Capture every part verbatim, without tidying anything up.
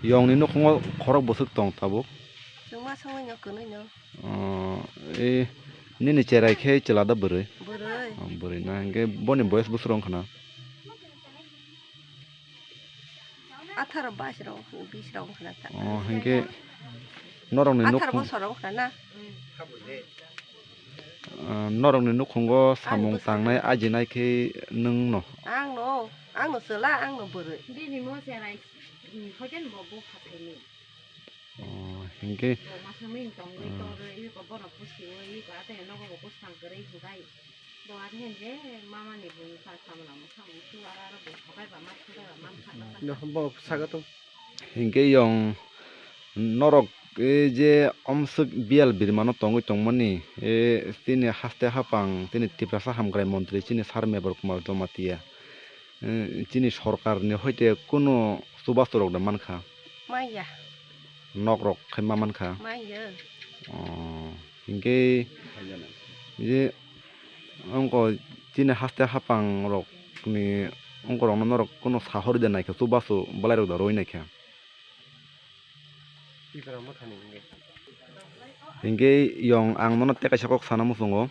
Yongni nukhungo khorok bwswk tong tabuk? Chwngma songwi no kwnwi no. Oh, e, nini cherai khe chwla da bwrwi? Bwrwi. Oh, bwrwi na, hwnkhe boni boyes bwswk wngkha na? Atharo bais rok, bis rok wngkha na ta. Oh, hwnkhe norokni nukhung- Atharo bosor rok wngkha na. Ah, norokni nukhungo samung tangnai ajinai khe nwng no? Ang no, ang no chwla, ang no bwrwi. Bini mo cherai, mm, hojen bo bo khasaini. Oh, hwnkhe, bo masangni tongwi ah, torwi, iko bono pusiwi, iko athaino nogo bo bwskang kwrwi hwnkhe. Bo athaino je mama ni buini sa samung samung su ara aro bo thokai ba ma thokai ba ma kha. No, bo saga to. Hinkhe yong norok, e, je omswk biyal birmano tongwi tongmani, e, chini haste haphang, chini Tiprasa hamkrai montri, chini Sir Mebar Kumar Jamatia, e, chini sorkarni hoite kunu chubachu rok da mankha? Manya. Nok rok khai ma mankha? Manya. Oh, hinkhe je Wngkha chini haste haphang rokni wngkha rokno norok kunu sahori da naikhe chubachu bwlairok da rwi naikhe. Hinkhe yong ang nono tei kaisa kok sana muchungo.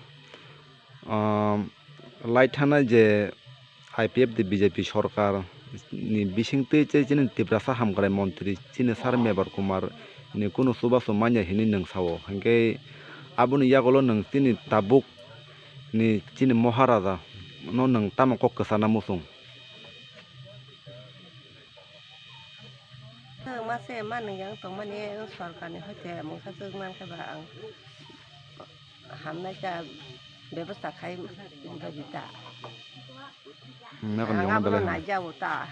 Ahh, lai thana je I P F T B J P sorkar ni bisingtwi tei chini Tiprasa hamkrai montri chini Sir Mebar Kumar ni kunu chubachu manya hinwi nwng sao, hinkhe aboni yagulo nwng chini tabuk ni chini Maharaja no nwng tamo kok kwchana muchung? Mase manwi yang tongmani sorkar ni hoite mungsa chwk mankhe ba ang hamnai ta bebosta khai badi ta. Hmm, nokni ang yongna abono belai hamya. Naijao ta.